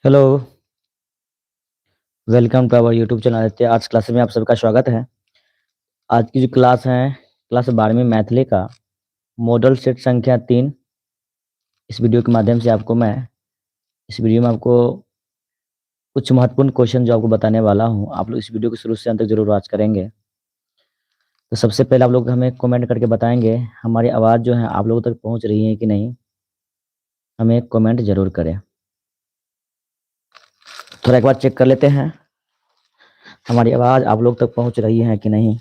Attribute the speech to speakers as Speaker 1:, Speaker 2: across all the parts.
Speaker 1: Hello, welcome to our YouTube channel Aditya arts classes में आप सबका स्वागत है। आज की जो क्लास है, क्लास 12वीं मैथिली का मॉडल सेट संख्या 3। इस वीडियो के माध्यम से आपको मैं इस वीडियो में आपको कुछ महत्वपूर्ण क्वेश्चन जो आपको बताने वाला हूं, आप लोग इस वीडियो को शुरू से अंत तक जरूर वॉच करेंगे। तो सबसे पहले आप लोग हमें कमेंट करके बताएंगे हमारी आवाज़ जो है आप लोगों तक पहुंच रही है कि नहीं, हमें कमेंट जरूर करें। थोड़ा एक बार चेक कर लेते हैं हमारी आवाज़ आप लोग तक पहुंच रही है कि नहीं।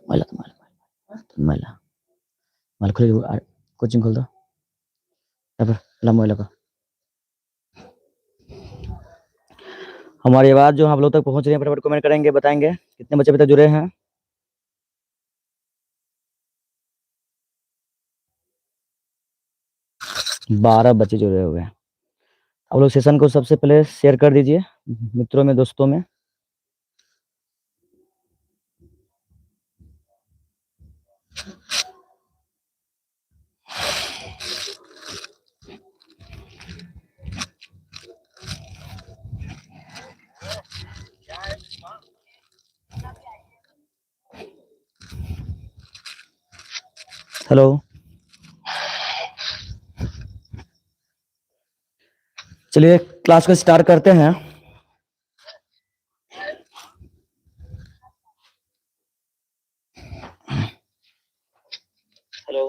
Speaker 1: महिला तो महिला महिला महिला खोल कोचिंग खोल दो महिला का। हमारी आवाज जो आप लोग तक पहुंच रही है फटाफट कमेंट करेंगे, बताएंगे कितने बच्चे अभी तक जुड़े हैं। 12 बच्चे जुड़े हुए हैं। आप लोग सेशन को सबसे पहले शेयर कर दीजिए मित्रों में, दोस्तों में। हेलो, चलिए क्लास को स्टार्ट करते हैं। हेलो,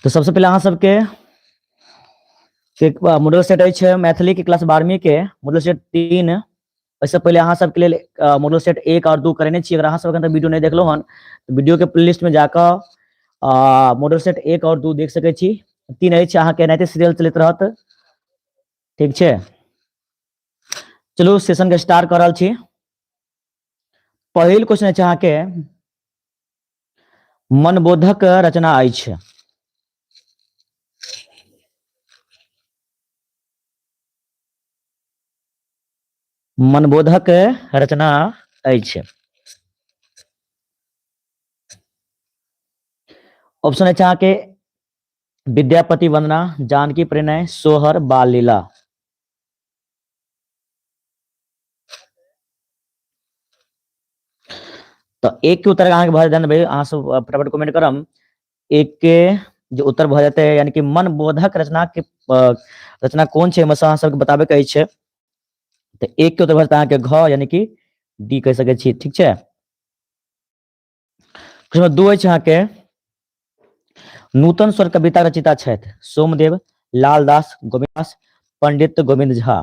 Speaker 1: तो सबसे पहले अहाँ सबके एक मॉडल सेट अछि मैथिली के क्लास 12वीं के मॉडल सेट 3। ओहिसँ पहिले अहाँ सबके लेल मॉडल सेट 1 और 2 करेने छी। अगर अहाँ सब एखन तक वीडियो नहीं देखलहुँ हन तऽ वीडियो के प्लेलिस्ट में जाकऽ मॉडल सेट 1 और 2 देख सकै छी। 3 अछि अहाँके एनाहिते सीरियल चलैत रहत, ठीक छै। चलू सेशन के स्टार्ट कऽ रहल छी। पहिल क्वेश्चन अछि अहाँके मनबोधक रचना अछि। मनबोधक रचना अछि। ऑप्शन अछि अहाँके विद्यापति वंदना, जानकी प्रणय, सोहर, बाल लीला। तो एक के उत्तर अहाँके भऽ जेतै, अहाँ सब फटाफट कमेंट करम। एक के जो उत्तर भऽ जेतै यानी कि मनबोधक रचना के रचना कोन छै ओहिमे अहाँ सबके बताबे के अछि। तऽ एक के उत्तर भऽ जेतै अहाँके घ यानी कि डी कहि सकै छी, ठीक छै। क्वेश्चन नंबर 2 अछि अहाँके नूतन स्वर कविता रचयिता छथि सोमदेव, लालदास, गोविन्द दास, पंडित गोविन्द झा।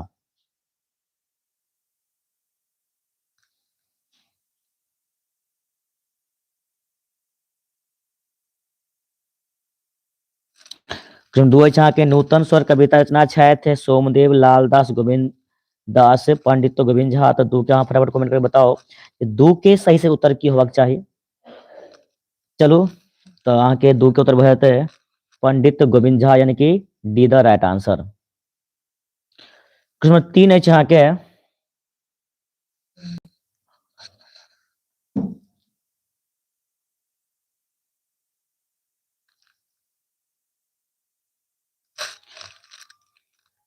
Speaker 1: क्वेश्चन 2 अछि अहाँके नूतन स्वर कविता रचना छथि सोमदेव, लालदास, गोविन्द दास, पंडित गोविन्द झा। तऽ 2 के अहाँ फटाफट कमेंट करके बताओ 2 के सही से उत्तर की होबाक चाही। चलू तऽ अहाँके 2 के उत्तर भऽ जेतै पंडित गोविन्द झा यानी कि D the right answer. Question number 3 अछि अहाँके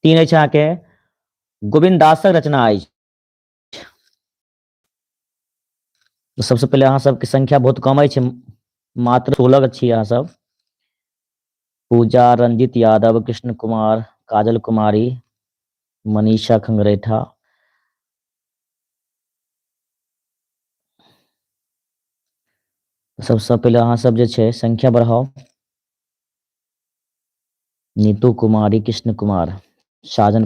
Speaker 1: 3 अछि अहाँके गोविन्द दासक रचना अछि। सबसे पहिले अहाँ सबके संख्या बहुत कम अछि, मात्र 16 छी अहाँ सब। पूजा, रंजित यादव, कृष्ण कुमार, काजल कुमारी, मनीषा खंगरेठा। सबसँ पहिले अहाँ सब जे छै संख्या बढ़ाउ। नीतू कुमारी, कृष्ण कुमार, साजन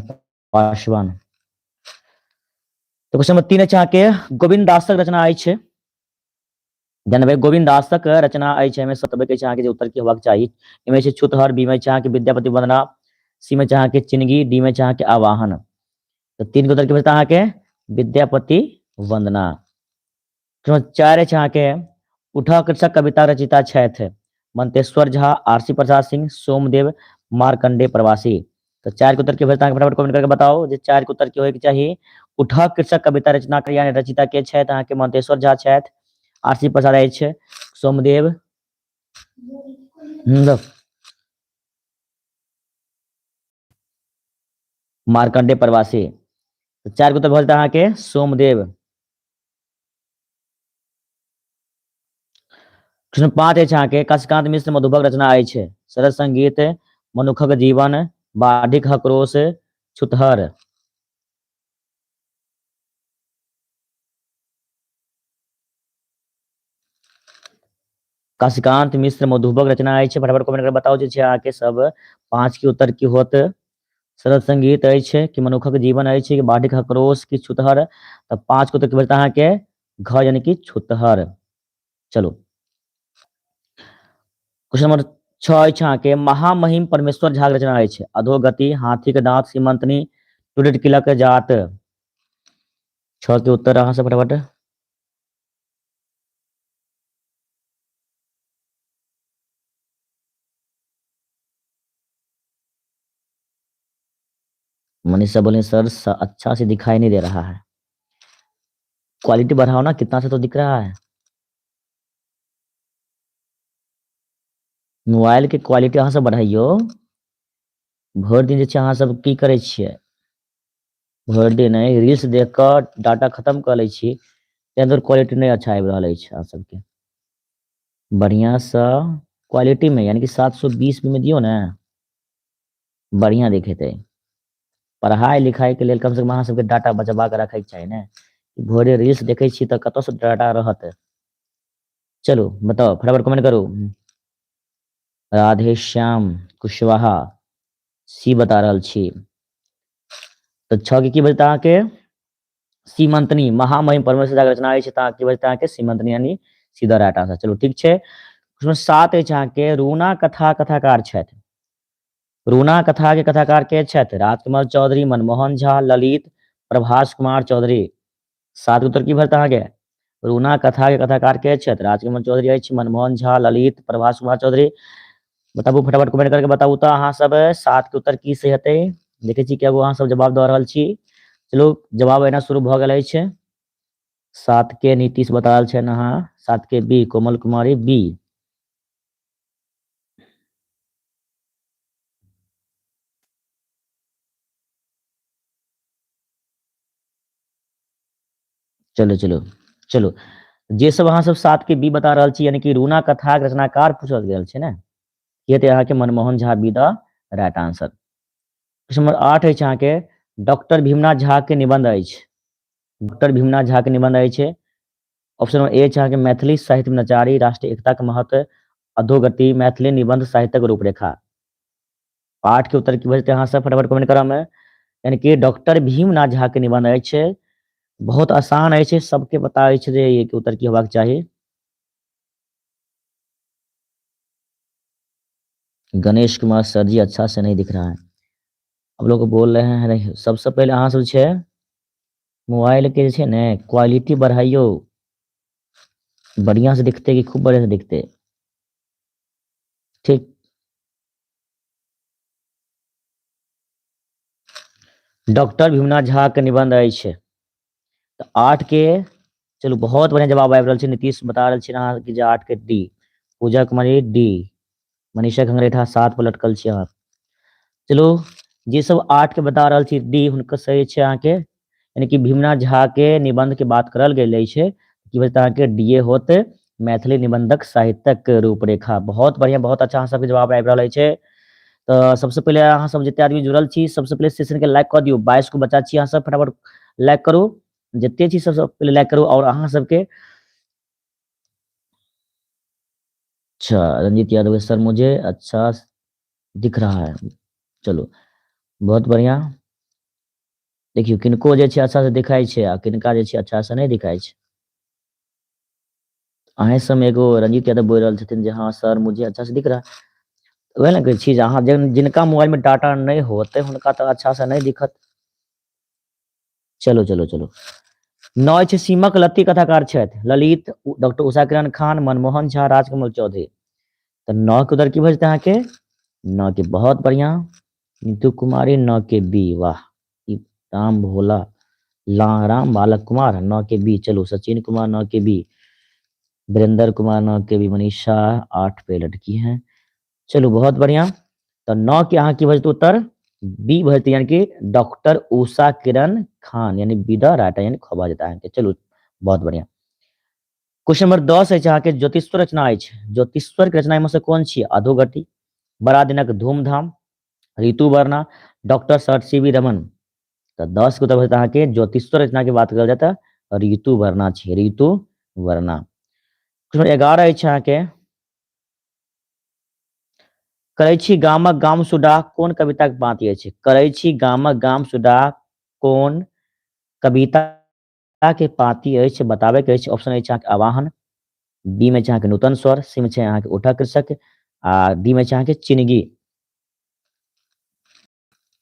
Speaker 1: पासवान। तो क्वेश्चन नंबर 3 अछि अहाँके गोविन्द दासक रचना अछि। जनबै गोविन्द दासक रचना अछि एहिमे सतबैके छै अहाँके जे उत्तर की होबाक चाही। एहिमे छै छुतहर, बी मे छै अहाँके विद्यापति वंदना, सी मे छै अहाँके चिनगी, डी मे छै अहाँके आवाहन। तऽ तीन के उत्तर की भेटत अहाँके विद्यापति वंदना। चारि अछि अहाँके उठा कृषक कविता रचयिता छथि मंतेश्वर झा, आरसी प्रसाद सिंह, सोमदेव, मार्कंडे प्रवासी। तऽ चारि के उत्तर की भेटत अहाँके फटाफट कमेंट करके बताउ जे चारि के उत्तर की होयके चाही। उठा कृषक कविता रचना यानी रचयिता के छथि अहाँके मंतेश्वर झा छथि, आरसी प्रसाद अछि, सोमदेव मार्कंडे प्रवासी। चारि के उत्तर भऽ जेतै अहाँके सोमदेव। प्रश्न 5 अछि अहाँके काशीकांत मिश्र मधुबक रचना अछि सरस संगीत, मनुखक जीवन, बाढ़िक हक्रोश, छुतहर। काशीकांत मिश्र मधुबक रचना अछि, फटाफट कमेंट कर बताउ जे छै अहाँके सब 5 के उत्तर की होत। सरल संगीत अछि कि मनुखक जीवन अछि कि बाढ़िक हक्रोश कि छुतहर। तऽ 5 के उत्तर की भेटत अहाँके घ यानी कि छुतहर। चलू क्वेश्चन नंबर 6 अछि अहाँके महामहिम परमेश्वर झा के रचना अछि अधोगति, हाथी के दांत, सीमंतनी, टूटैत किलक जात। 6 के उत्तर अहाँ सब फटाफट। मनीषा बोले सर अच्छा से दिखाई नहीं दे रहा है, क्वालिटी बढ़ाओ ना, कितना से तो दिख रहा है। मोबाइल के क्वालिटी अहाँ सब बढ़ाइयो। भरि दिन जे छै अहाँ सब की करै छियै, भरि दिन रील्स देख कऽ डाटा खत्म कऽ लै छी, ताहि दुआरे क्वालिटी नहि अच्छा आबि रहल अछि अहाँ सबके। बढ़िआँसँ क्वालिटी में यानी कि 720 में दियौ ने, बढ़िआँ देखेतै। पढ़ाइ लिखाइके लेल कमसँ कम अहाँ सबके डाटा बचबा कऽ रखैके चाही ने। भोरे रील्स देखै छी तऽ कतऽसँ डाटा रहत। चलू बताउ फटाफट कमेंट करू। राधे श्याम कुशवाहा सी बता रहल छी। तऽ 6 के की बजता अहाँके सीमंतनी, महामहिम परमेश्वर झा के रचना अछि तऽ की बजता अहाँके सीमंतनी यानी सीधा राइट आंसर। चलू ठीक छै। प्रश्न 7 अछि अहाँके रूना कथा कथाकार छथि। रूना कथा के कथाकार के छथि? राजकमल चौधरी, मनमोहन झा, ललित, प्रभास कुमार चौधरी। 7 उत्तर की भेटत अहाँके? रूना कथा के कथाकार के छथि? राजकमल चौधरी अछि, मनमोहन झा, ललित, प्रभास कुमार चौधरी। बताबू फटाफट कमेंट करके बताबू तऽ अहाँ सब 7 के उत्तर की सही हेतै। देखै छी किया अहाँ सब जवाब दऽ रहल छी। चलू जवाब एना शुरू भऽ गेल अछि। 7 के नीतीश बता रहल छनि अहाँ, 7 के बी कोमल कुमारी बी। चलू चलू चलू जे सब अहाँ सब 7 के बी बता रहल छी यानी कि रूना कथा के रचनाकार पूछल गेल छै ने, की हेतै अहाँके Manmohan Jha be the right answer. प्रश्न नंबर 8 अछि अहाँके डॉक्टर भीमनाथ झा के निबंध अछि। डॉक्टर भीमनाथ झा के निबंध अछि। ऑप्शन नंबर ए अछि अहाँके मैथिली साहित्य में नचारी, राष्ट्रीय एकता के महत्व, अधोगति, मैथिली निबंध साहित्यक रूपरेखा। 8 के उत्तर की भऽ जेतै अहाँ सब फटाफट कमेंट करऽ में। यानी कि डॉक्टर भीमनाथ झा के निबंध अछि। बहुत आसान अछि, सबके पता अछि जे के उत्तर की होबाक चाही। गणेश कुमार सर जी अच्छा से नहीं दिख रहा है, आप लोग बोल रहे हैं नहीं। सबसे पहले अहाँ सब छै मोबाइल के जे छै ने क्वालिटी बढ़ाइयो, बढ़िया से दिखते कि खूब बढ़िया से दिखते। ठीक, डॉक्टर भीमनाथ झा के निबंध अछि। तऽ 8 के चलू बहुत बढ़िया जवाब आबि रहल छै। नीतीश बता रहल छी अहाँ कि जे 8 के डी, पूजा कुमारी डी, मनीषा खंगरेठा 7 पर लटकल छी अहाँ। चलू जे सब 8 के बता रहल छी डी, हुनकर सही छै अहाँके, यानी कि भीमनाथ झा के निबंध के बात करल गेल अछि की बजता अहाँके डी ए होत, मैथिली निबंधक साहित्यक रूपरेखा। बहुत बढ़िया, बहुत अच्छा अहाँ सबके जवाब आबि रहल अछि। तऽ सबसे पहिले अहाँ सब जते आदमी जुड़ल छी सबसे पहिले सेशन के लाइक कऽ दियौ। 22 गो बच्चा छी अहाँ सब, फटाफट लाइक करू, जते छी सबसे पहिले लाइक करू। और अहाँ सबके अच्छा रंजीत यादव सर मुझे अच्छा दिख रहा है, चलो बहुत बढ़िया। देखियौ किनको जे छै अच्छा से दिखाई छै आ किनका जे छै अच्छा से नहि दिखाई छै। अहें सबमे एगो रंजीत यादव बोलि रहल छथिन जे हँ सर मुझे अच्छा से दिख रहा। वएह ने कहै छी जे अहाँ जिनका मोबाइल में डाटा नहि होतै हुनका तऽ अच्छा से नहि दिखत। चलू चलू चलू। नौ छै सीमक लत्ती कथाकार छथि ललित, डॉक्टर उषा किरण खान, मनमोहन झा, राजकमल चौधरी। तऽ नौ के उधर की भऽ जेतै अहाँके? नौ के बहुत बढ़िया, नीतू कुमारी नौ के बी, वाह ई राम भोला ला राम बालक कुमार नौ के बी। चलू सचिन कुमार नौ के बी, वीरेंद्र कुमार नौ के बी, मनीषा 8 पे लड़की है। चलू बहुत बढ़िया। तऽ नौ के अहाँ की भऽ जेतै उत्तर? बी भऽ जेतै, यानी कि डॉक्टर उषा किरण खान, यानी बी the right, यानी ख भऽ जेतै अहाँके। चलू बहुत बढ़िया। क्वेश्चन नंबर 10 अछि अहाँके ज्योतिश्वर रचना अछि। ज्योतिश्वर के रचना में से कोन छी? अधोगति, बड़ा दिनक धूमधाम, Ritu Varna, doctor sir C V Raman. तऽ 10 के उत्तर भऽ जेतै अहाँके ज्योतिश्वर रचना के बात करल जाय तऽ ऋतु वर्णा छी, ऋतु वर्णा। क्वेश्चन नंबर 11 अछि अहाँके करै छी गामक गाम सुडा कोन कविता के पाँति अछि? करै छी गामक गाम सुडा कोन कविता के पाँति अछि बताबे के अछि। ऑप्शन अछि अहाँके आवाहन, बी में छै अहाँके नूतन स्वर, सी में छै अहाँके उठा कृषक आ डी में छै अहाँके चिनगी।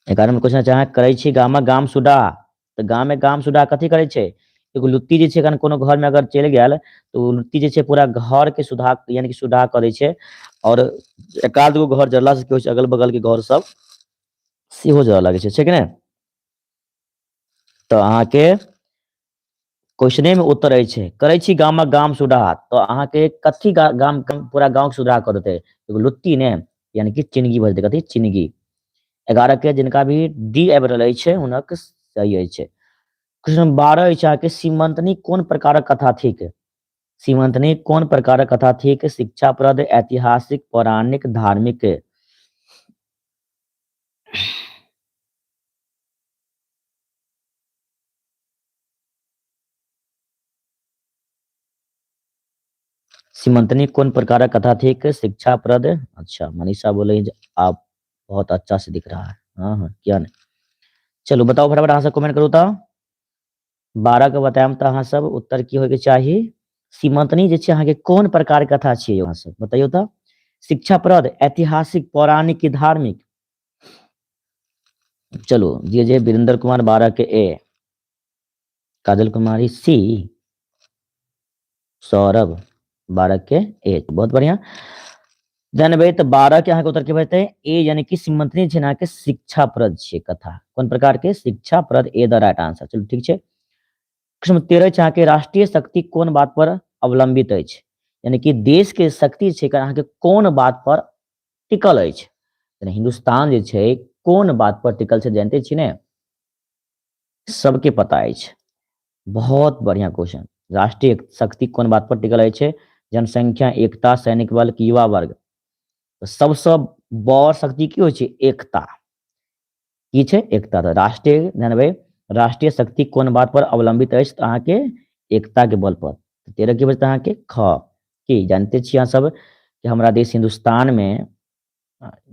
Speaker 1: 11 नंबर क्वेश्चन छै अहाँके करै छी गामक गाम सुडा, तऽ गाम में गाम सुडा कथी करै छै? एगो लुत्ती जे छै अखन कोनो घर में अगर चलि गेल तऽ ओ लुत्ती जे छै पूरा घर के सुधा यानी कि सुधा कऽ दै छै और एक आध गो घर जरला से की होइ छै अगल बगल के घर सब सेहो जरऽ लगै छै, छै कि नहि? तऽ अहाँके क्वेश्चने में उत्तर अछि करै छी गामक गाम सुधार, तऽ अहाँके कथी गाम पूरा गाँव के सुधार कऽ देतै? एगो लुत्ती ने, यानी कि चिनगी भऽ जेतै। कथी? चिनगी। 11 के जिनका भी डी आबि रहल अछि हुनक सही अछि। क्वेश्चन नंबर 12 अछि अहाँके सीमंतनी कोन प्रकारक कथा थिक? सीमंतनी कोन प्रकारक कथा थिक? शिक्षाप्रद, ऐतिहासिक, पौराणिक, धार्मिक। सीमंतनी कोन प्रकारक कथा थिक? शिक्षाप्रद। अच्छा मनीषा बोले जे आप बहुत अच्छा से दिख रहा है। हाँ हाँ किया नहीं। चलू बताओ फटाफट अहाँ सब कमेंट करू तऽ 12 के बतायब तऽ अहाँ सब उत्तर की होय के चाही? सीमंतनी जे छै अहाँके कोन प्रकार के कथा छियै अहाँ सब बताइयो तऽ? शिक्षाप्रद, ऐतिहासिक, पौराणिक की धार्मिक? चलू जे जे वीरेंद्र कुमार 12 के ए, काजल कुमारी सी, सौरभ 12 के ए। बहुत बढ़िया जानबे। तऽ 12 के अहाँके उत्तर की भऽ जेतै? ए, यानी कि सीमंतनी छै अहाँके शिक्षाप्रद छियै कथा। कोन प्रकार के? शिक्षाप्रद, ए the right answer. चलू ठीक छै। क्वेश्चन 13 छै अहाँके राष्ट्रीय शक्ति कोन बात पर अवलंबित अछि? यानी कि देश के शक्ति छै अहाँके कोन बात पर टिकल अछि? यानी हिंदुस्तान जे छै कोन बात पर टिकल छै जानते छी ने, सबके पता अछि। बहुत बढ़िया क्वेश्चन। राष्ट्रीय शक्ति कोन बात पर टिकल अछि? जनसंख्या, एकता, सैनिक बल की युवा वर्ग? तऽ सबसँ बड़ शक्ति की होइ छै? एकता। की छै? एकता। तऽ राष्ट्रीय जानबै राष्ट्रीय शक्ति कोन बात पर अवलंबित अछि तऽ अहाँके एकता के बल पर। 13 की बजते अहाँके ख। की जानते छी अहाँ सब कि हमरा देश हिंदुस्तान में,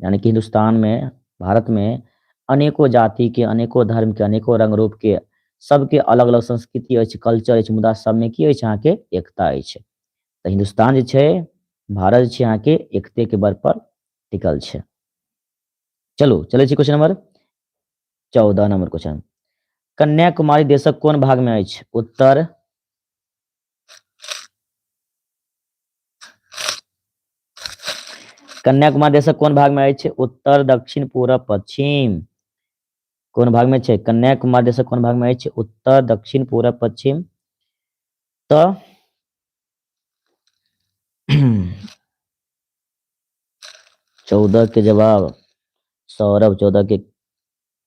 Speaker 1: यानी कि हिंदुस्तान में, भारत में अनेको जाति के, अनेको धर्म के, अनेको रंग रूप के, सबके अलग अलग संस्कृति अछि, कल्चर अछि, मुदा सबमे की अछि अहाँके? एकता अछि। तऽ हिंदुस्तान जे छै, भारत जे छै अहाँके एकते के बल पर टिकल छै। चलू चलै छी question number 14 number question. Kanyakumari देशक कोन भाग में अछि? उत्तर कन्याकुमारी देशक कोन भाग में अछि? उत्तर, दक्षिण, पूरब, पश्चिम। कोन भाग में छै? कन्याकुमारी देशक कोन भाग में अछि? उत्तर, दक्षिण, पूरब, पश्चिम। तऽ 14 के जवाब सौरभ 14 के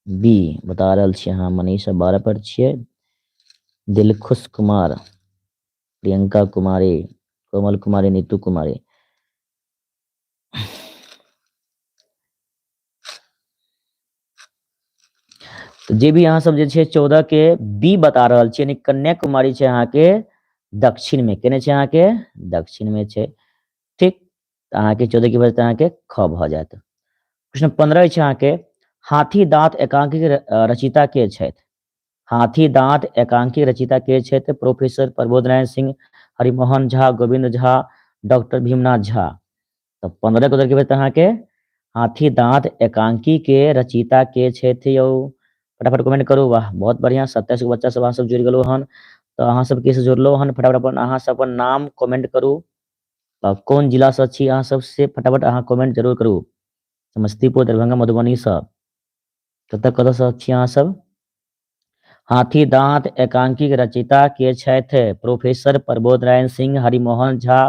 Speaker 1: बी बता रहल छी अहाँ। मनीषा 12 पर छियै, दिलखुश कुमार, प्रियंका कुमारी, कोमल कुमारी, नीतू कुमारी। तऽ जे भी अहाँ सब जे छै 14 के बी बता रहल छियै, यानी कन्याकुमारी छै अहाँके दक्षिण में। केने छै अहाँके? दक्षिण में छै। ठीक, तऽ अहाँके 14 के बजते अहाँके ख भऽ जायत। प्रश्न 15 छै अहाँके हाथी दांत एकांकी के रचयिता के छथि? हाथी दांत एकांकी रचयिता के छथि? प्रोफेसर प्रबोध नारायण सिंह, हरिमोहन झा, गोविंद झा, डॉक्टर भीमनाथ झा। तऽ 15 के उत्तर की भेटत अहाँके? हाथी दाँत एकांकी के रचयिता के छथि यौ? फटाफट कमेंट करू। वाह, बहुत बढ़िया, 27 गो बच्चा सब अहाँ सब जुड़ि गेलहुँ हन। तऽ अहाँ सब के से जुड़लहुँ हन, फटाफट अपन अहाँ सब अपन नाम कमेंट करू। कोन जिलासँ छी अहाँ सब से फटाफट अहाँ कमेंट जरूर करू। समस्तीपुर, दरभंगा, मधुबनीसँ कतऽ कतऽसँ छी अहाँ सब? हाथी दाँत एकांकी के रचयिता के छथि? प्रोफेसर प्रबोध नारायण सिंह, हरिमोहन झा,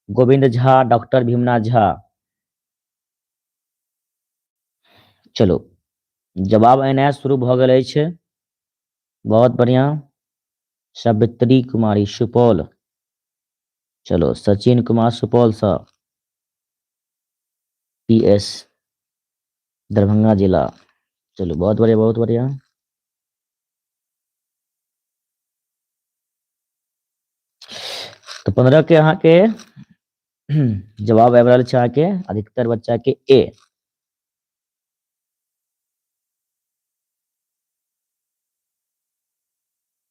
Speaker 1: गोविंद झा, डॉक्टर भीमनाथ झा। चलू, जवाब एनाइ शुरू भऽ गेल अछि। बहुत बढ़िया। सावित्री कुमारी सुपौल। चलो, सचिन कुमार सुपौलसँ, पी एस दरभंगा जिला। चलू, बहुत बढ़िया, बहुत बढ़िया। तऽ 15 के अहाँके जवाब आबि रहल छै अहाँके अधिकतर बच्चा के ए।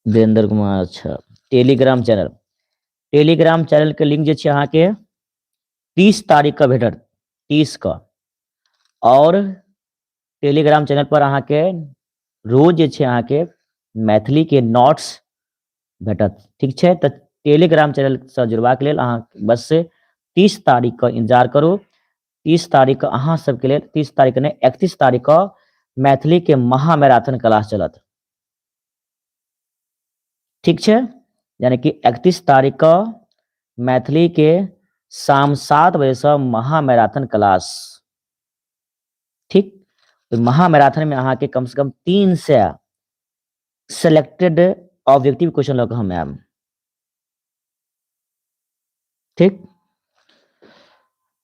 Speaker 1: वीरेंद्र कुमार। अच्छा, टेलीग्राम चैनल, टेलीग्राम चैनल के लिंक जे छै अहाँके 30 तारीख के भेटत, 30 के। और टेलीग्राम चैनल पर अहाँके रोज जे छै अहाँके मैथिली के नोट्स भेटत, ठीक छै? तऽ टेलीग्राम चैनल से जुड़बाक लेल अहाँ बस 30 तारीख के इंतजार करू। 30 तारीख के अहाँ सबके लेल, 30 तारीख नहि, 31 तारीख के मैथिली के महामैराथन क्लास चलत, ठीक छै? यानी कि 31 तारीख के मैथिली के शाम 7 बजे से महामैराथन क्लास, ठीक? महामैराथन में अहाँके कम से कम 300 सेलेक्टेड ऑब्जेक्टिव क्वेश्चन लऽ कऽ हम आयब, ठीक?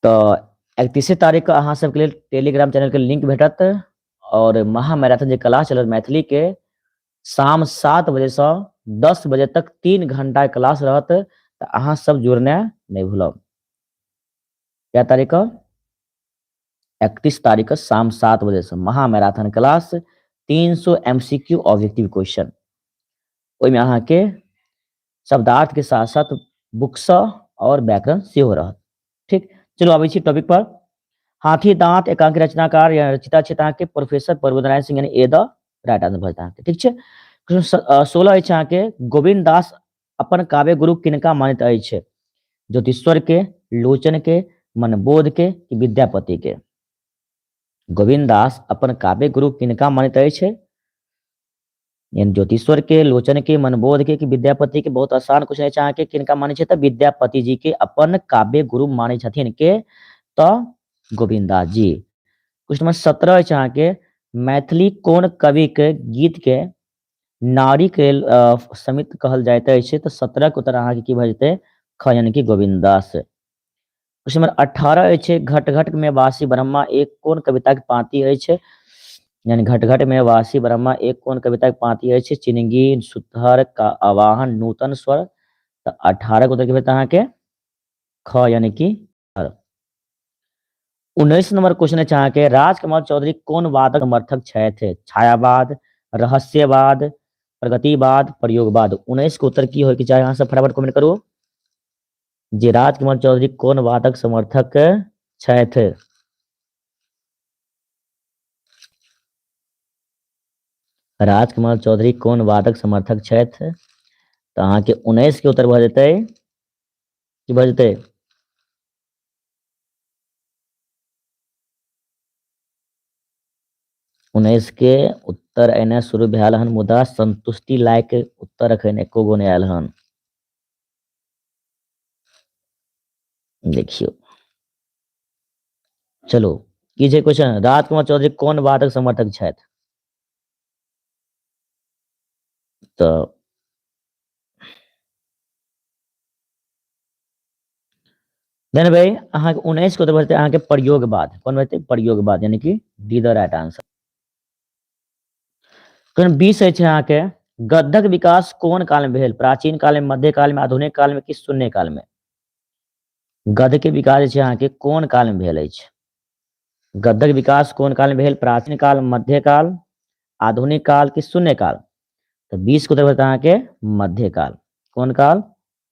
Speaker 1: तऽ 31 तारीख के अहाँ सबके लेल टेलीग्राम चैनल के लिंक भेटत और महामैराथन जे क्लास चलत मैथिली के शाम 7 बजे से 10 बजे तक 3 घंटा क्लास रहत, तऽ अहाँ सब जुड़नाइ नहि भूलब। क्या तारीख के? 31 तारीख के शाम 7 बजे से महामैराथन क्लास, 300 एमसीक्यू ऑब्जेक्टिव क्वेश्चन। ओहिमे अहाँके शब्दार्थ के साथ साथ बुक्स और व्याकरण सेहो रहत, ठीक? चलू, आबै छी टॉपिक पर। हाथी दांत एकांकी रचनाकार या रचयिता छथि अहाँके प्रोफेसर प्रबोध नारायण सिंह, यानी ए the right answer भऽ जेतै अहाँके, ठीक छै? 16 अछि अहाँके, गोविंद दास अपन काव्य गुरु किनका मानैत अछि? ज्योतिश्वर के, लोचन के, मनबोध के कि विद्यापति के? गोविंद दास अपन काव्य गुरु किनका मानैत अछि? ज्योतिश्वर के, लोचन के, मनबोध के कि विद्यापति के? बहुत आसान क्वेश्चन अछि अहाँके। किनका मानै छै? तऽ विद्यापति जी के अपन काव्य गुरु मानै छथिन के? तऽ गोविंद दास जी। क्वेश्चन नंबर 17 अछि अहाँके, मैथिली कोन कवि के गीत के नारी के समित कहल जाइत अछि? तऽ 17 के उत्तर अहाँके की भऽ जेतै? ख, यानी कि गोविंद दास। क्वेश्चन नंबर 18 अछि, घट घट में वासी ब्रह्मा एक कोन कविता के पांति अछि? यानी घट घट में वासी ब्रह्मा एक कोन कविता के पांति अछि? चिनगी, सुथर का आवाहन, नूतन स्वर। तऽ 18 के उत्तर की भेटत अहाँके? ख, यानी कि 19 नंबर क्वेश्चन अछि अहाँके, राजकमल चौधरी कोन वादक समर्थक छथि? छायावाद, रहस्यवाद, प्रगतिवाद, प्रयोगवाद। 19 के उत्तर की होय के चाही? अहाँ सब फटाफट कमेंट करू जे राजकमल चौधरी कोन वादक समर्थक छथि। राजकमल चौधरी कोन वादक समर्थक छथि? तऽ अहाँके 19 के उत्तर भऽ जेतै, की भऽ जेतै? 19 के उत्तर एनाइ शुरू भेल हन, मुदा संतुष्टि लायक उत्तर एखन एको गो नहि आयल हन। देखियौ, चलू, की छै क्वेश्चन? राजकुमार चौधरी कोन वादक समर्थक छथि? तऽ देन भाई अहाँके 19 के उत्तर भऽ जेतै अहाँके प्रयोगवाद। कोन भऽ जेतै? प्रयोगवाद, यानी कि डी the right answer. तखन 20 अछि अहाँके, गद्यक विकास कोन काल में भेल? प्राचीन काल में, मध्य काल में, आधुनिक काल में कि शून्य काल में? गद्य के विकास जे छै अहाँके कोन काल में भेल अछि? गद्यक विकास कोन काल में भेल? प्राचीन काल, मध्य काल, आधुनिक काल कि शून्य काल? तऽ 20 के उत्तर भेल अहाँके मध्य काल। कोन काल?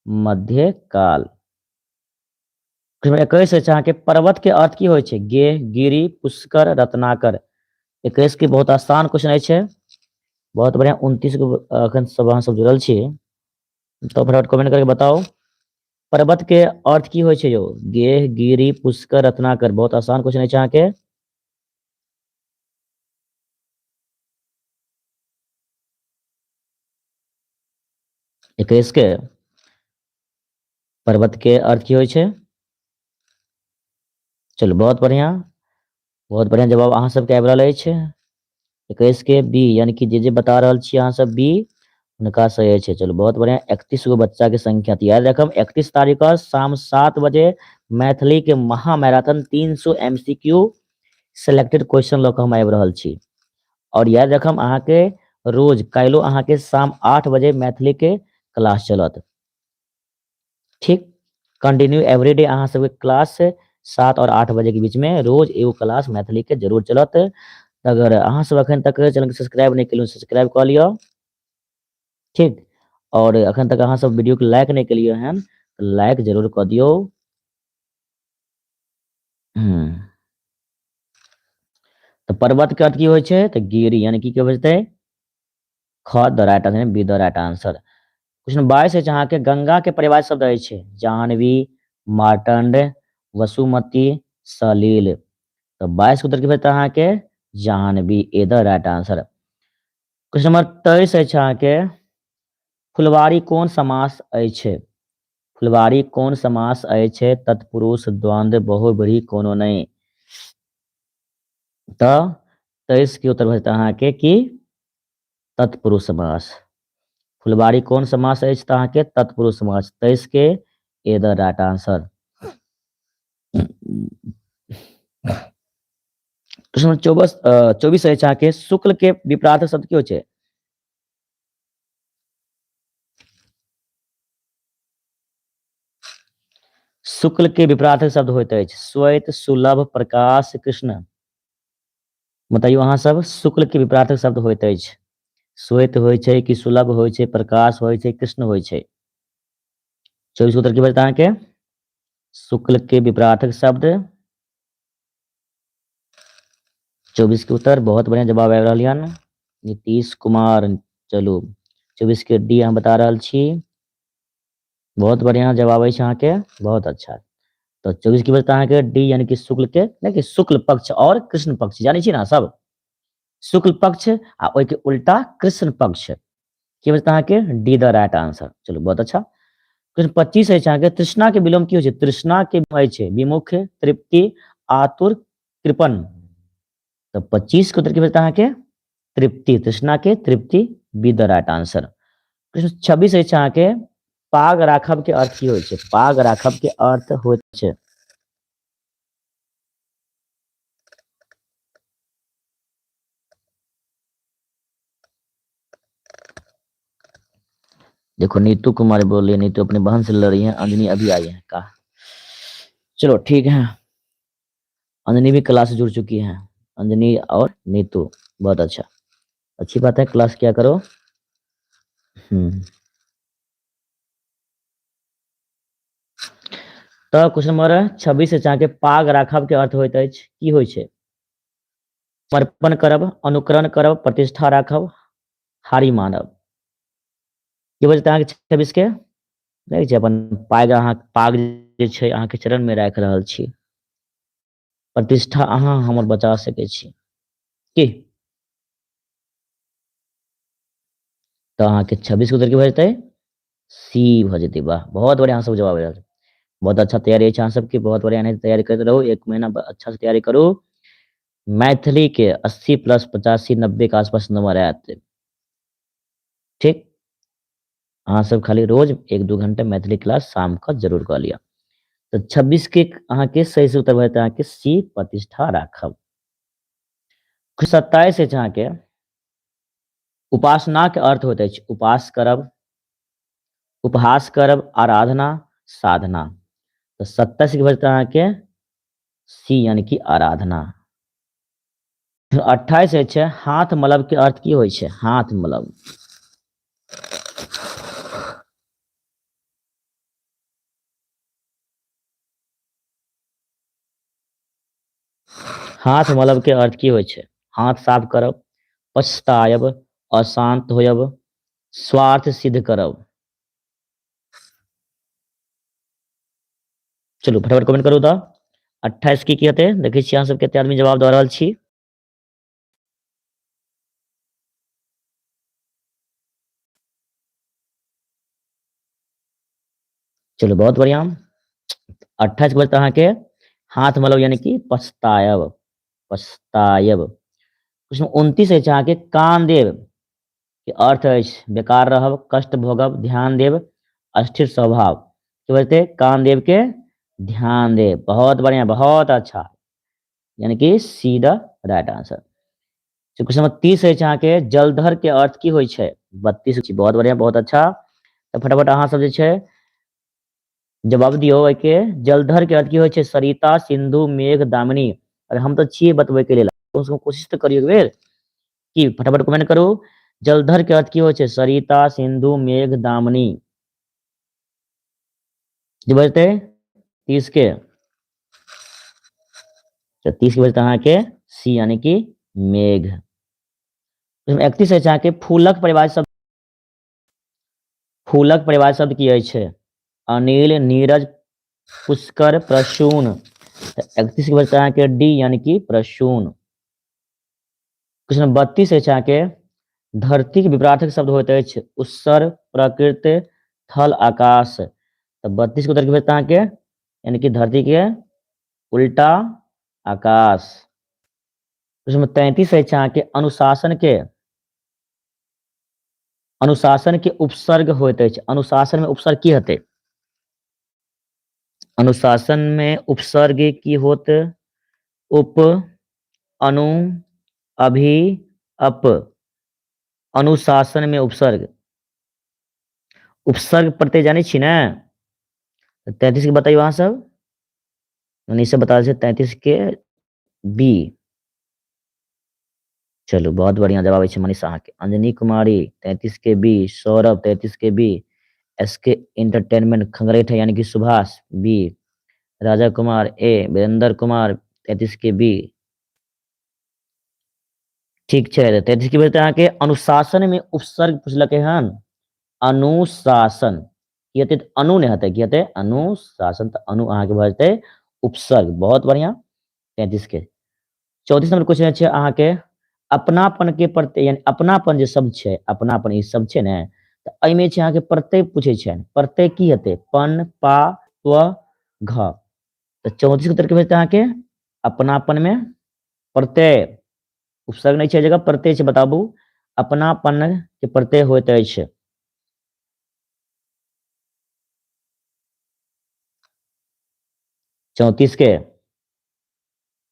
Speaker 1: मध्यकाल। 21 अछि अहाँके पर्वत के अर्थ की होइ छै? गेह, गिरी, पुष्कर, रत्नाकर। 21 के बहुत आसान क्वेश्चन अछि। बहुत बढ़िया, 29 गो अखन सब अहाँ सब जुड़ल छी, तो फटाफट कमेंट करके बताउ पर्वत के अर्थ की होइ छै यौ? गेह, गिरी, पुष्कर, रत्नाकर। बहुत आसान क्वेश्चन अछि अहाँके। 21 के पर्वत के अर्थ की होइ छै? चलू बहुत बढ़िया, बहुत बढ़िया जवाब अहाँ सबके आबि रहल अछि। 21 के बी, यानी कि जे जे बता रहल छी अहाँ सब बी, हुनका सही अछि। चलू बहुत बढ़िया, 31 गो बच्चा के संख्या। याद रखब 31 तारीख के शाम 7 बजे मैथिली के महामैराथन 300 MCQ selected question लऽ कऽ हम आबि रहल छी। और याद रखब अहाँके रोज काल्हिो अहाँके शाम 8 बजे मैथिली के क्लास चलत। ठीक, कंटिन्यू एवरीडे अहाँ सबके क्लास 7 और 8 बजे के बीच में रोज एगो क्लास मैथिली के जरूर चलत। अगर अहाँ सब अखन तक चैनल के सब्सक्राइब नहीं केलहुँ, सब्सक्राइब कऽ लिअ। ठीक, और अखन तक अहाँ सब वीडियो के लाइक नहीं केलियै हन तऽ लाइक जरूर कऽ दियौ। तऽ पर्वत के अर्थ की होइ छै? तऽ गिरी, यानी कि की हो जेतै? ख the right answer, B the right answer. Question 22 अछि अहाँके गंगा के पर्यायवाची शब्द अछि जाह्नवी, मार्तंड, वसुमती, सलील। तऽ 22 के उत्तर की भेटत अहाँके? Jahnavi, A the right answer. Question number 23 अछि अहाँके फुलवारी कोन समास अछि? फुलवारी कोन समास अछि? तत्पुरुष, द्वंद्व, बहुव्रीहि, कोनो नहि। तऽ 23 के उत्तर भेटत अहाँके कि तत्पुरुष समास। फुलवारी कोन समास अछि? तऽ अहाँके तत्पुरुष समास। 23 के ए the right answer. प्रश्न नंबर 24 अछि अहाँके शुक्ल के विपरार्थक शब्द की होइ छै? शुक्ल के विपरार्थक शब्द होइत अछि श्वेत, सुलभ, प्रकाश, कृष्ण। बताइयो अहाँ सब शुक्ल के विपरार्थक शब्द होइत अछि श्वेत होइ छै कि सुलभ होइ छै, प्रकाश होइ छै, कृष्ण होइ छै? 24 उत्तर की बचत अहाँके? शुक्ल के विपरार्थक शब्द 24 के उत्तर। बहुत बढ़िया जवाब आबि रहल हन नीतीश कुमार। चलू 24 के डी अहाँ बता रहल छी, बहुत बढ़िया जवाब अछि अहाँके, बहुत अच्छा। तऽ 24 की बचत अहाँके डी, यानी कि शुक्ल के, नहि कि शुक्ल पक्ष और कृष्ण पक्ष, जानै छी ना सब? शुक्ल पक्ष आ ओहिके उल्टा कृष्ण पक्ष। की बचत अहाँके? D the right answer. चलू बहुत अच्छा। प्रश्न 25 अछि अहाँके तृष्णा के विलोम की होइ छै? तृष्णा के होइ छै विमुख, तृप्ति, आतुर, कृपण। तऽ 25 के उत्तर की बचत अहाँके? तृप्ति, तृष्णा के तृप्ति, बी the right answer. प्रश्न 26 अछि अहाँके पाग राखब के अर्थ की होइ छै? पाग राखब के अर्थ होइत छै देखो नीतू कुमारी बोल रही है, नीतू अपनी बहन से लड़ रही है, अंजनी अभी आई है का? चलो ठीक है, अंजनी भी क्लास से जुड़ चुकी है, अंजनी और नीतू, बहुत अच्छा, अच्छी बात है, क्लास क्या करो। तऽ क्वेश्चन नंबर 26 अछि अहाँके पाग राखब के अर्थ होइत अछि की होइ छै? समर्पण करब, अनुकरण करब, प्रतिष्ठा राखब, हारी मानब। की बजतै अहाँके 26 के? देखै छियै अपन पाग, अहाँ पाग जे छै अहाँके चरण में राखि रहल छी, प्रतिष्ठा अहाँ हमर बचा सकै छी की? तऽ अहाँके 26 के उत्तर की भऽ जेतै? सी भऽ जेतै। वाह, बहुत बढ़िया अहाँ सब जवाब आयल, बहुत अच्छा तैयारी अछि अहाँ सबके, बहुत बढ़िया एनाहिते तैयारी करैत रहू, 1 महीना अच्छा से तैयारी करू, मैथिली के 80 प्लस 85 90 के आसपास नंबर आयत। ठीक, अहाँ सब खाली रोज 1-2 घंटा मैथिली क्लास शाम के जरूर कऽ लिअ। तऽ 26 के अहाँके सही से उत्तर भऽ जेतै अहाँके सी, प्रतिष्ठा राखब। 27 अछि अहाँके उपासना के अर्थ होइत अछि उपास करब, उपहास करब, आराधना, साधना। तऽ 27 के भऽ जेतै अहाँके सी, यानी कि आराधना। 28 अछि हाथ मलब के अर्थ की होइ छै? हाथ मलब। हाथ मलब के अर्थ की होइ छै? हाथ साफ करब, पछतायब, अशांत होयब, स्वार्थ सिद्ध करब। चलू फटाफट कमेंट करू तऽ 28 के की हेतै? देखै छी अहाँ सब कते आदमी जवाब दऽ रहल छी। चलू बहुत बढ़िया। 28 के बजते अहाँके हाथ मलब यानी कि पछतायब, पछतायब। प्रश्न 29 अछि अहाँके कान देब के अर्थ अछि बेकार रहब, कष्ट भोगब, ध्यान देब, अस्थिर स्वभाव। की बजते? कान देव के ध्यान देब। बहुत बढ़िया, बहुत अच्छा, यानी कि C the right answer. Question number 30 अछि अहाँके जलधर के अर्थ की होइ छै? 32 अछि। बहुत बढ़िया, बहुत अच्छा। तऽ फटाफट अहाँ सब जे छै जवाब दियौ एहिके। जलधर के अर्थ की होइ छै? सरिता, सिंधु, मेघ, दामिनी। अरे हम तऽ छियै बतबै के लेल, कम से कम कोशिश तऽ करियौ एक बेर। की फटाफट कमेंट करू, जलधर के अर्थ की होइ छै? सरिता, सिंधु, मेघ, दामिनी। की बजतै 30 के? तऽ 30 के बजतै अहाँके सी यानी कि मेघ। 31 अछि अहाँके फूलक परिवार शब्द, फूलक परिवार शब्द की अछि? अनिल, नीरज, पुष्कर, प्रसून। तऽ 31 के बजतै अहाँके डी यानी कि प्रसून। क्वेश्चन 32 अछि अहाँके धरती के विपरार्थक शब्द होइत अछि उत्सर, प्रकृत, थल, आकाश। तऽ 32 के उत्तर की भेटत अहाँके? यानी कि धरती के उल्टा आकाश। क्वेश्चन नंबर 33 अछि अहाँके अनुशासन के, अनुशासन के उपसर्ग होइत अछि। अनुशासन में उपसर्ग की हेतै? अनुशासन में उपसर्ग की होत? उप, अनु, अभि, अप। अनुशासन में उपसर्ग, उपसर्ग प्रत्यय जानै छी ने? 33 के बताइयो अहाँ सब। मनीषा बता छै 33 के बी। चलू बहुत बढ़िया जवाब अछि मनीषा अहाँके। अंजनी कुमारी 33 के बी, सौरभ 33 के बी, एस के एंटरटेनमेंट खंगरेठ यानी कि सुभाष बी, राजा कुमार ए, वीरेंद्र कुमार 33 के बी। ठीक छै, 33 के बजते अहाँके अनुशासन में उपसर्ग पुछलकै हन। अनुशासन की हेतै? अनु नहि हेतै, की हेतै? अनुशासन। तऽ अनु अहाँके भऽ जेतै उपसर्ग। बहुत बढ़िया, 33 के। 34 नंबर क्वेश्चन छै अहाँके अपनापन के प्रत्यय, यानी अपनापन जे शब्द छै, अपनापन ई शब्द छै ने, तऽ एहिमे छै अहाँके प्रत्यय पूछै छै। प्रत्यय की हेतै? पन, पा, त्व, घ। तऽ 34 के उत्तर की भेजतै अहाँके? अपनापन में प्रत्यय, उपसर्ग नहि छै जगह, प्रत्यय छै। बताबू अपनापन के प्रत्यय होइत अछि। 34 के,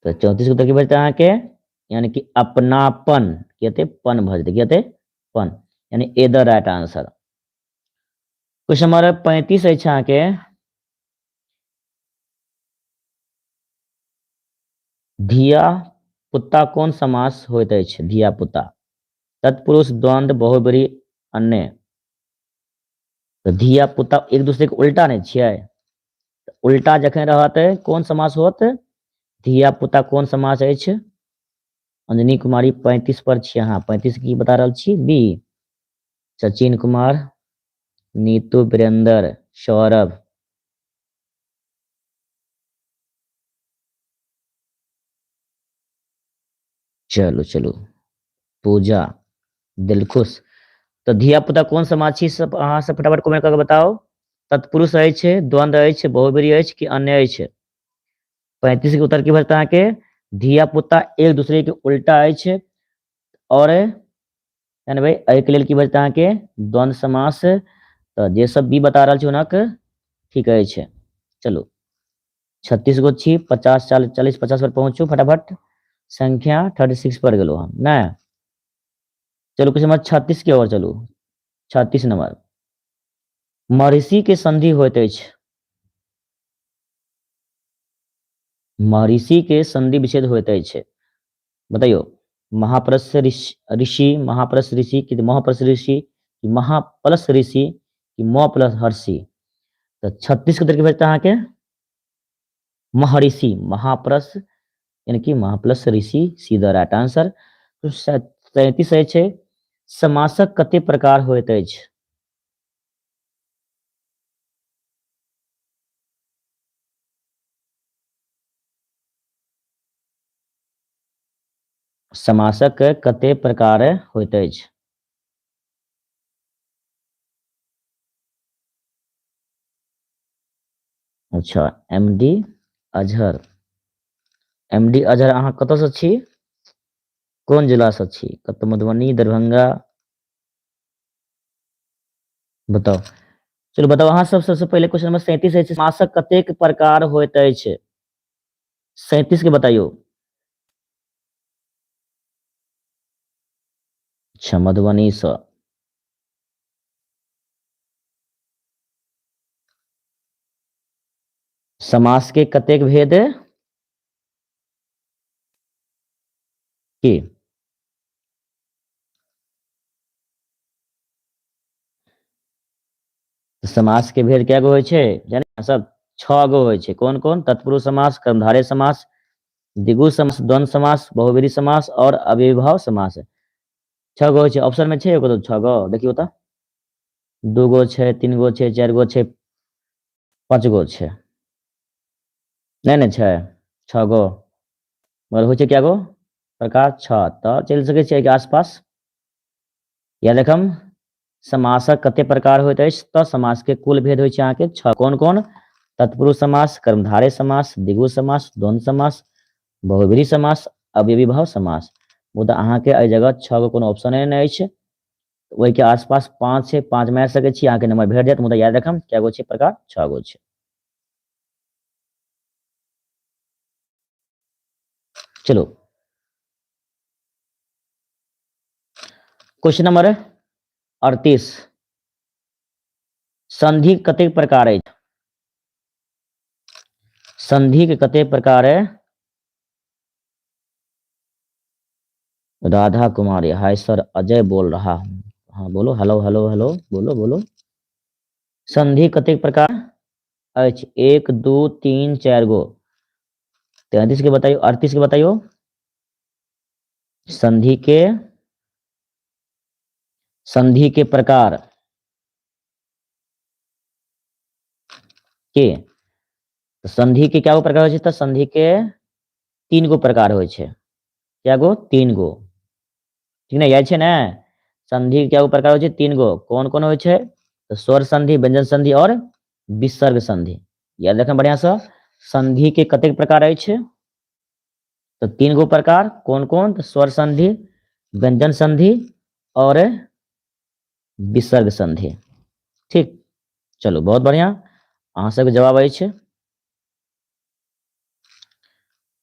Speaker 1: तऽ 34 के उत्तर की भेजतै अहाँके? यानी कि अपनापन की हेतै? पन भऽ जेतै। की हेतै? पन, यानी A the right answer. Question number 35 अछि अहाँके धिया पुता कोन समास होइत अछि? धिया पुता तत्पुरुष, द्वंद्व, बहुब्रीहि, अन्य। तऽ धिया पुता एक दूसरे के उल्टा नहि छियै? उल्टा जखन रहत कोन समास होत? धिया पुता कोन समास अछि? अंजनी कुमारी 35 पर छी अहाँ, 35 की बता रहल छी? बी। सचिन कुमार, नीतू, वीरेंद्र, सौरभ। चलू चलू, पूजा, दिलखुश। तऽ धिया पुता कोन समाज छी? सब अहाँ सब फटाफट कमेंट कऽ के बताउ। तत्पुरुष अछि, द्वंद्व अछि, बहुब्रीहि अछि कि अन्य अछि? 35 के उत्तर की भजत अहाँके? धिया पुता एक दूसरे के उल्टा अछि और जानबै एहिके लेल की भजत अहाँके? द्वंद्व समास। तऽ जे सब भी बता रहल छी हुनक ठीक अछि। चलू 36 गो छी, 50 40 50 पर पहुँचू फटाफट। संख्या 36 पर गेलहुँ हम ने। चलू कुछ नंबर 36 के और चलू। 36 नंबर महर्षि के संधि होइत अछि। महर्षि के संधि विच्छेद होइत अछि। बताइयो महाप्रस ऋषि, महाप्रस ऋषि कि महाप्रस ऋषि कि महाप्लस ऋषि कि म प्लस हर्षि। तऽ 36 के उत्तर की भेटत अहाँके? महर्षि, महाप्रस यानी कि महा प्लस ऋषि, सी the right answer. 37 अछि, समासक कते प्रकार होइत अछि? समासक कते प्रकार होइत अछि? अच्छा, M D Azhar, M D Azhar अहाँ कतयसँ छी? कोन जिलासँ छी? कतऽ, मधुबनी, दरभंगा? बताउ। चलू बताउ अहाँ सब। सबसँ पहिले क्वेश्चन नंबर 37 अछि, समासक कतेक प्रकार होइत अछि? 37 के बताइयो। अच्छा, मधुबनीसँ। समास के कतेक भेद की? समास के भेद कए गो होइ छै जानै सब? 6 गो होइ छै। कोन कोन? तत्पुरुष समास, कर्मधारय समास, द्विगु समास, द्वंद्व समास, बहुव्रीहि समास और अव्ययीभाव समास। 6 गो होइ छै। ऑप्शन में छै एगो 6 गो, देखियौ तऽ। 2 गो छै, 3 गो छै, 4 गो छै, 5 गो छै। नहि ने छै 6 गो, मगर होइ छै कए गो प्रकार? 6। तऽ चलि सकै छियै एहिके आसपास। या देखम समासक कते प्रकार होइत अछि, तऽ समास के कुल भेद होइ छै अहाँके 6। कोन कोन? तत्पुरुष समास, कर्मधारय समास, द्विगु समास, द्वंद्व समास, बहुव्रीहि समास, अव्ययीभाव समास। मुदा अहाँके एहि जगह 6 गो कोनो ऑप्शन नहि अछि, ओहिके आसपास 5 छै, 5 मारि सकै छी, अहाँके नंबर भेट जायत। मुदा याद रखम कए गो छै प्रकार? 6 गो छै। चलो क्वेश्चन नंबर 38, संधि कतेक प्रकार अछि? संधि के कतेक प्रकार है? राधा कुमारी, हाय सर, अजय बोल रहा हूँ। हाँ बोलो, हेलो हेलो हेलो, बोलो बोलो। संधि कतेक प्रकार अछि? 1 2 3 4 गो। 33 के बताइयो, 38 के बताइयो। संधि के प्रकार के, संधि के क्या गो प्रकार होइ छै? तऽ संधि के 3 गो प्रकार होइ छै। क्या गो? 3 गो। ठीक ने, याद छै ने? संधि के क्या गो प्रकार होइ छै? 3 गो। कोन कोन होइ छै? तऽ स्वर संधि, व्यंजन संधि और विसर्ग संधि। याद रखना बढ़िया से। संधि के कतेक प्रकार अछि? तऽ 3 गो प्रकार। कोन कोन? तऽ स्वर संधि, व्यंजन संधि और विसर्ग संधि। ठीक, चलू बहुत बढ़िया, अहाँ सबके जवाब अछि।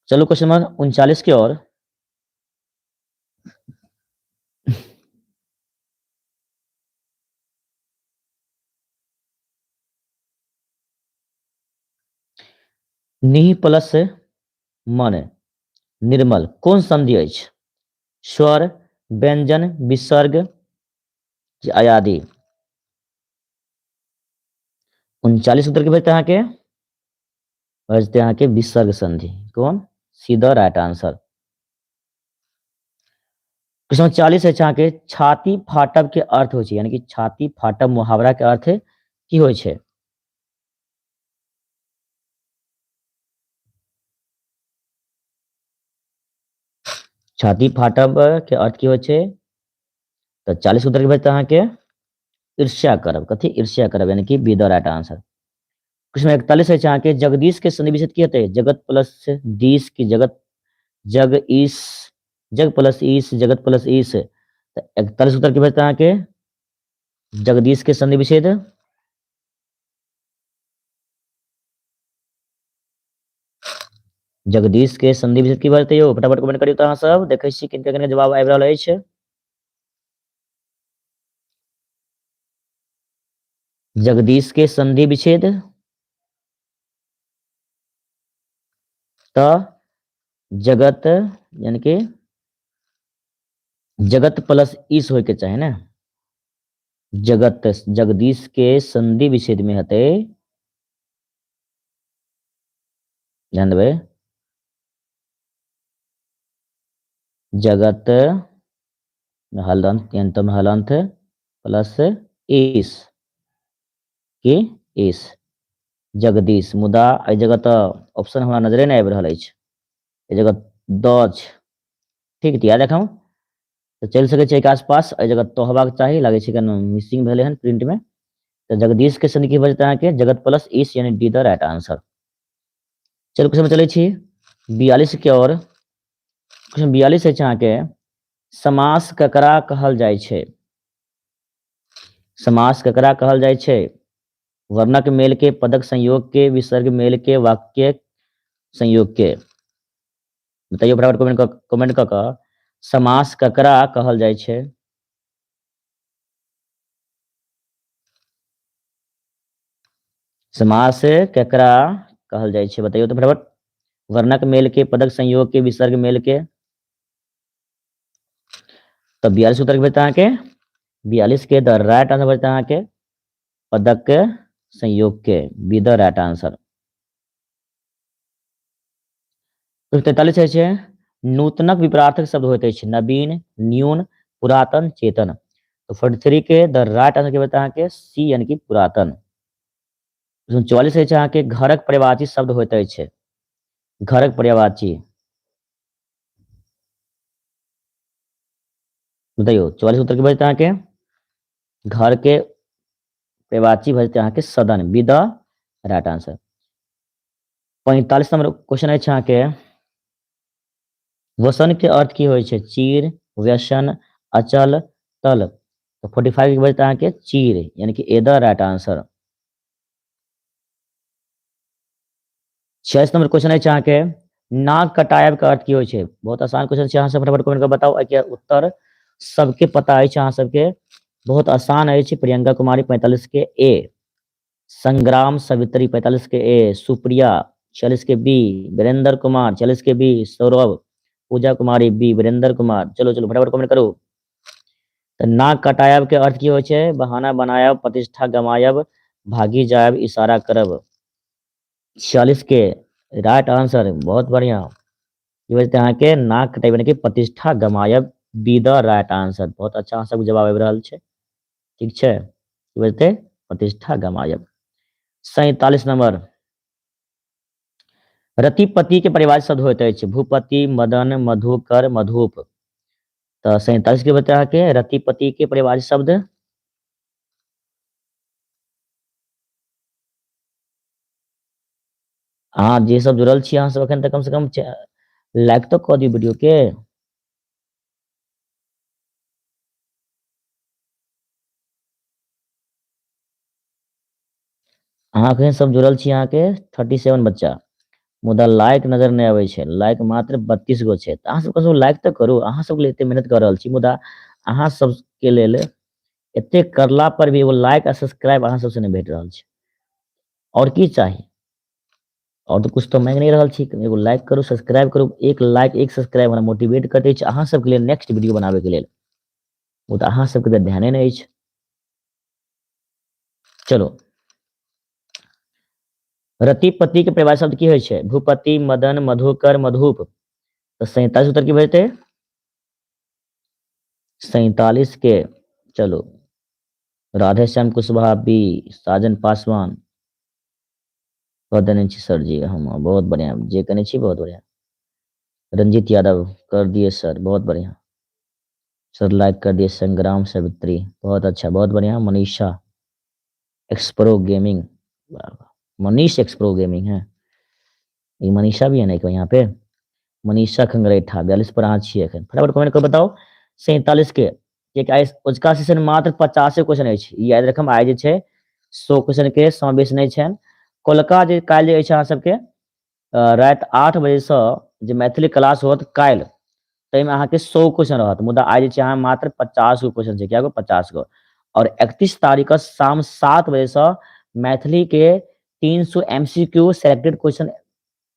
Speaker 1: चलू क्वेश्चन नंबर 39 के ओर। निह प्लस मन निर्मल कोन संधि अछि? स्वर, व्यंजन, विसर्ग, अयादि। 39 उत्तर के भेजते अहाँके, भेजते अहाँके विसर्ग संधि। कोन? C the right answer. Question 40 अछि अहाँके, छाती फाटब के अर्थ होइ छै, यानी कि छाती फाटब मुहावरा के अर्थ की होइ छै? छाती फाटब के अर्थ की होइ छै? तऽ 40 उत्तर के भेजते अहाँके ईर्ष्या करब। कथी? ईर्ष्या करब, यानी कि be the right answer. Question 41 अछि अहाँके, जगदीश के संधि विच्छेद की हेतै? जगत प्लस दीश की जगत, जग ईश, जग प्लस ईश, जगत प्लस ईश। तऽ 41 उत्तर की भेजते अहाँके जगदीश के संधि विच्छेद। जगदीश के संधि विच्छेद की भजतै यौ? फटाफट कमेंट करियौ तऽ अहाँ सब। देखै छी किनका किनका जवाब आबि रहल अछि। जगदीश के संधि विच्छेद तऽ जगत, यानी कि जगत प्लस ईश होय के चाही ने। जगत, जगदीश के संधि विच्छेद में हेतै, ध्यान देबै। जगत हलंत यंतम हलंत प्लस ईश की ईश जगदीश। मुदा एहि जगह तऽ ऑप्शन हमरा नजरे नहि आबि रहल अछि, एहि जगह द छै। ठीक, तऽ याद राखब तऽ चलि सकै छै एहिके आसपास, एहि जगह तो हेबाक चाही, लागै छै कनो मिसिंग भेलै हन प्रिंट में। तऽ जगदीश के संधि की भऽ जेतै अहाँके जगत प्लस ईश, यानी डी द राइट आंसर। चलू क्वेश्चन में चलै छी 42 के और। क्वेश्चन 42 अछि अहाँके, समास ककरा कहल जाइ छै? समास ककरा कहल जाइ छै? वर्णक मेल के, पदक संयोग के, विसर्ग मेल के, वाक्य संयोग के। बताइयो फटाफट कमेंट कऽ कऽ, समास ककरा कहल जाइ छै? समास ककरा कहल जाइ छै बताइयो तऽ फटाफट। वर्णक मेल के, पदक संयोग के, विसर्ग मेल के। तऽ 42 उत्तर भेटत अहाँके, 42 के द राइट आंसर भेटत अहाँके पदक संयोग के, बी the right answer. 43 छै, नूतनक विपरार्थक शब्द होइत अछि नवीन, न्यून, पुरातन, चेतन। तऽ 43 के द राइट आंसर के भेटत अहाँके सी, यानी कि पुरातन। 44 अछि अहाँके, घरक पर्यायवाची शब्द होइत अछि, घरक पर्यायवाची बताइयो। 44 उत्तर के भेटत अहाँके, घर के पर्यायवाची भऽ जेतै अहाँके सदन, be the right answer. 45 number question अछि अहाँके, वसन के अर्थ की होइ छै? चीर, व्यसन, अचल, तल। तऽ 45 के भेटत अहाँके चीर, यानी कि ए the right answer. 46 number question अछि अहाँके, नाक कटायब के अर्थ की होइ छै? बहुत आसान क्वेश्चन छै, अहाँ सब फटाफट कमेंट कऽ बताउ। एहिके उत्तर सबके पता अछि अहाँ सबके, बहुत आसान अछि। प्रियंका कुमारी 45 के ए, संग्राम सवित्री 45 के ए, सुप्रिया 46 के बी, वीरेंद्र कुमार 46 के बी, सौरभ, पूजा कुमारी बी, वीरेंद्र कुमार। चलो चलो फटाफट कमेंट करू। तऽ नाक कटायब के अर्थ की होइ छै? बहाना बनायब, प्रतिष्ठा गमायब, भागी जायब, इशारा करब। 46 के राइट आंसर, बहुत बढ़िया। की बजते अहाँके नाक कटायब यानी कि प्रतिष्ठा गमायब, बी द राइट आंसर। बहुत अच्छा अहाँ सबके जवाब आबि रहल छै, ठीक छै। की बजते प्रतिष्ठा गमायब। 47 नंबर, रतिपति के परिवार शब्द होइत अछि भूपति, मदन, मधुकर, मधुप। तऽ 47 के बता अहाँके रतिपति के परिवार शब्द। अहाँ जे सब जुड़ल छी अहाँ सब एखन तक कम से कम लाइक तऽ कऽ दियौ वीडियो के। अहाँ एखन सब जुड़ल छी अहाँके 37 बच्चा, मुदा लाइक नजर नहि आबै छै, लाइक मात्र 32 गो छै। तऽ अहाँ सब कम लाइक तऽ करू, अहाँ सबके लेल एते मेहनत कऽ रहल छी, मुदा अहाँ सबके लेल एते करला पर भी एगो लाइक आ सब्सक्राइब अहाँ सबसे नहि भेट रहल छै। और की चाही? और तऽ कुछ तऽ मांगि नहि रहल छी, एगो लाइक करू, सब्सक्राइब करू। एक लाइक एक सब्सक्राइब हमरा मोटिवेट करैत अछि अहाँ सबके लेल नेक्स्ट वीडियो बनाबैके लेल, मुदा अहाँ सबके तऽ ध्याने नहि अछि। चलो, रतिपति के परिवार शब्द की होइ छै? भूपति, मदन, मधुकर, मधुप। तऽ 47 उत्तर की भऽ जेतै? 47 के। चलो, राधेश्याम कुशवाहा बी, साजन पासवान कऽ देने छी सर जी हम, बहुत बढ़िया जे कने छी, बहुत बढ़िया। रंजीत यादव कर दिए सर, बहुत बढ़िया सर, लाइक कर दिए। संग्राम सवित्री बहुत अच्छा, बहुत बढ़िया। Manisha expro gaming, Manish expro gaming है, ये मनीषा भी है ना यहाँ पे, मनीषा खंगरेठा 42 पर अहाँ छियै एखन। फटाफट कमेंट कर बताउ 47 के, कियाकि आइ अजुका सेशन मात्र 50 क्वेश्चन अछि, ई याद रखम। आइ जे छै 100 क्वेश्चन के समावेश नहि छनि। कोलका जे काल्हि जे अछि अहाँ सबके राति 8 बजे सँ जे मैथिली क्लास होत काल्हि, ताहिमे अहाँके 100 क्वेश्चन रहत, मुदा आइ जे छै अहाँ मात्र 50 गो क्वेश्चन छै, क्या गो? 50 गो। और 31 तारीख के शाम 7 बजे सँ मैथिली के 300 M C Q selected question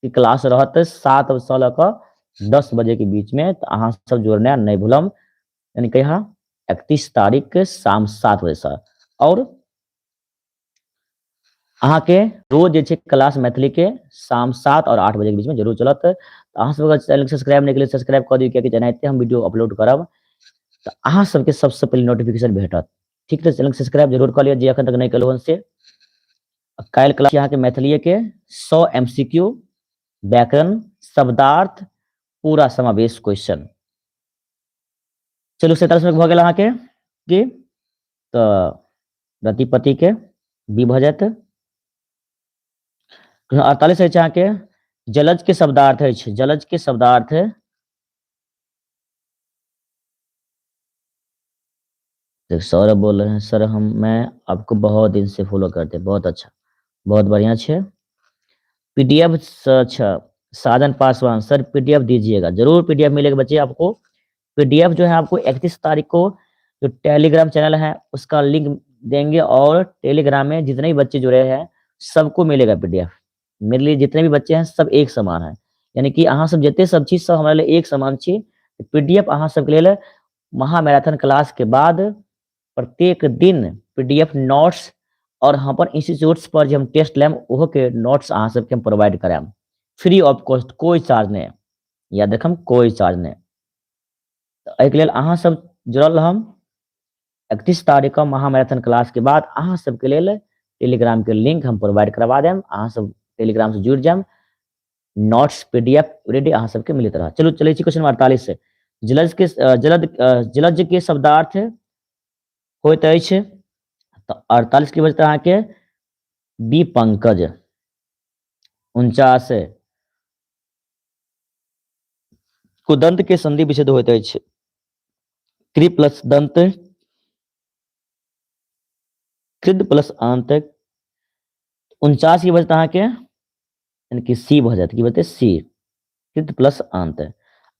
Speaker 1: के क्लास रहत 7 सँ लऽ कऽ 10 बजे के बीच में। तऽ अहाँ सब जुड़नाइ नहि भूलम, यानी कहिया? 31 तारीख के शाम 7 बजे सँ। और अहाँके रोज जे छै क्लास मैथिली के शाम 7 और 8 बजे के बीच में जरूर चलत। तऽ तऽ अहाँ सब अगर चैनल सब्सक्राइब नहि केलियै सब्सक्राइब कऽ दियौ, कियाकि जेनाहिते हम वीडियो अपलोड करब तऽ अहाँ सबके सबसँ पहिले नोटिफिकेशन भेटत। ठीक, तऽ चैनल सब्सक्राइब जरूर कऽ लिअ जे एखन तक नहि केलहुँ हन से। काल्हि क्लास अहाँके मैथिलीके 100 एम सी क्यू, व्याकरण, शब्दार्थ, पूरा समावेश क्वेश्चन। चलू 47 मिनट भऽ गेल अहाँके की, तऽ रतिपति के बी भऽ जायत। 48 अछि अहाँके जलज के शब्दार्थ अछि, जलज के शब्दार्थ सौरभ बोल रहे हैं सर हम मैं आपको बहुत दिन से फॉलो करते हैं, बहुत अच्छा, बहुत बढ़िया छे। पीडीएफ अच्छा साजन पासवान सर पीडीएफ दीजिएगा, जरूर पीडीएफ मिलेगा बच्चे आपको। पीडीएफ जो है आपको 31 तारीख को जो टेलीग्राम चैनल है उसका लिंक देंगे और टेलीग्राम में जितने भी बच्चे जुड़े हैं सबको मिलेगा पीडीएफ। मेरे लिए जितने भी बच्चे हैं सब एक समान है, यानी कि अहाँ सब जते सब चीज सब हमारे लिए एक समान छी। पीडीएफ अहाँ सबके लेल महामैराथन क्लास के बाद प्रत्येक दिन पीडीएफ नोट्स और हम अपन इंस्टीट्यूट्स पर जे हम टेस्ट लेम ओहो के नोट्स अहाँ सबके हम प्रोवाइड करायब फ्री ऑफ कॉस्ट, कोई चार्ज नहीं, याद रखम कोई चार्ज नहीं। तऽ एहिके लेल अहाँ सब जुड़ल रहम। 31 तारीख के महामैराथन क्लास के बाद अहाँ सबके लेल टेलीग्राम के लिंक हम प्रोवाइड करवा देम, अहाँ सब टेलीग्राम से जुड़ि जायब, नोट्स पीडीएफ रेडी अहाँ सबके मिलैत रहत। चलू चलै छी क्वेश्चन नंबर 48 से। जलज के जलद जलज के शब्दार्थ होइत अछि, तऽ 48 के बजते अहाँके बी पंकज। 49 कुदंत के संधि विच्छेद होइत अछि, क्रि प्लस दंत, कृद प्लस अंत। 49 के बजते अहाँके यानी कि सी भऽ जायत, की बजते सी, कृत प्लस अंत।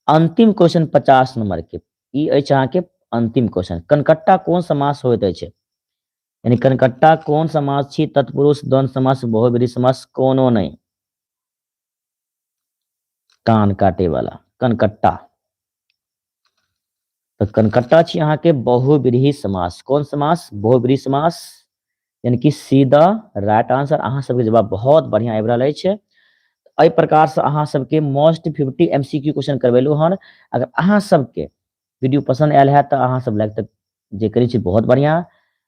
Speaker 1: अंतिम क्वेश्चन 50 नंबर के ई अछि अहाँके अंतिम क्वेश्चन। कनकट्टा कोन समास होइत अछि, यानी कनकट्टा कोन समास छी, तत्पुरुष, द्वंद्व समास, बहुव्रीहि समास, कोनो नहि, कान काटे वाला कनकट्टा। तऽ कनकट्टा छी अहाँके बहुव्रीहि समास। कोन समास? बहुव्रीहि समास, यानी कि सी the right answer. अहाँ सबके जवाब बहुत बढ़िया आबि रहल अछि। एहि प्रकार से अहाँ सबके मोस्ट 50 एमसीक्यू क्वेश्चन करबेलहुँ हन। अगर अहाँ सबके वीडियो पसंद आयल है तऽ अहाँ सब लाइक तऽ जे करै छी बहुत बढ़िया,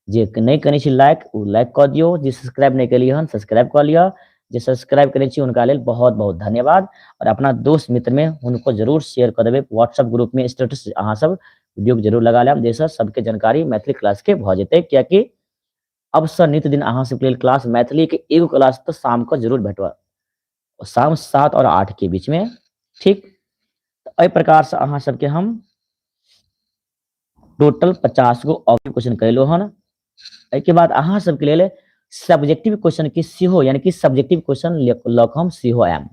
Speaker 1: जे नहि करै छी लाइक ओ लाइक कऽ दियौ, जे सब्सक्राइब नहि केलियै हन सब्सक्राइब कऽ लिअ, जे सब्सक्राइब करै छी हुनका लेल बहुत बहुत धन्यवाद। और अपना दोस्त मित्र में हुनको जरूर शेयर कऽ देबै, व्हाट्सएप ग्रुप में स्टेटस अहाँ सब वीडियो के जरूर लगा लेब, जाहिसँ सबके जानकारी मैथिली क्लास के भऽ जेतै। कियाकि अब से नित दिन अहाँ सबके लेल क्लास मैथिली के एगो क्लास तऽ शाम के जरूर भेटत, शाम 7 और 8 के बीच में। ठीक, एहि प्रकार से अहाँ सबके हम टोटल 50 गो ऑप्शन क्वेश्चन करेलहुँ हन। एहिके बाद अहाँ सबके लेल सब्जेक्टिव क्वेश्चन के सेहो, यानी कि सब्जेक्टिव क्वेश्चन लऽ कऽ हम सेहो आयब,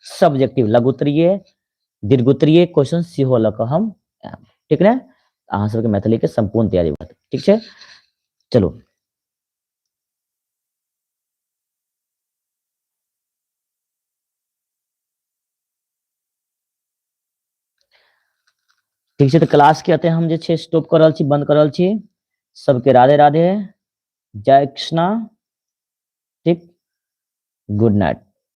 Speaker 1: सब्जेक्टिव लघुत्तरीय दीर्घोत्तरीय क्वेश्चन सेहो लऽ कऽ हम आयब। ठीक ने, अहाँ सबके मैथिली के संपूर्ण तैयारी भऽ। ठीक छै, चलू ठीक छै। तऽ क्लास के एतऽ हम जे छै स्टॉप कऽ रहल छी, बंद कऽ रहल छी। सबके राधे राधे, जय कृष्णा, ठीक, गुड नाइट।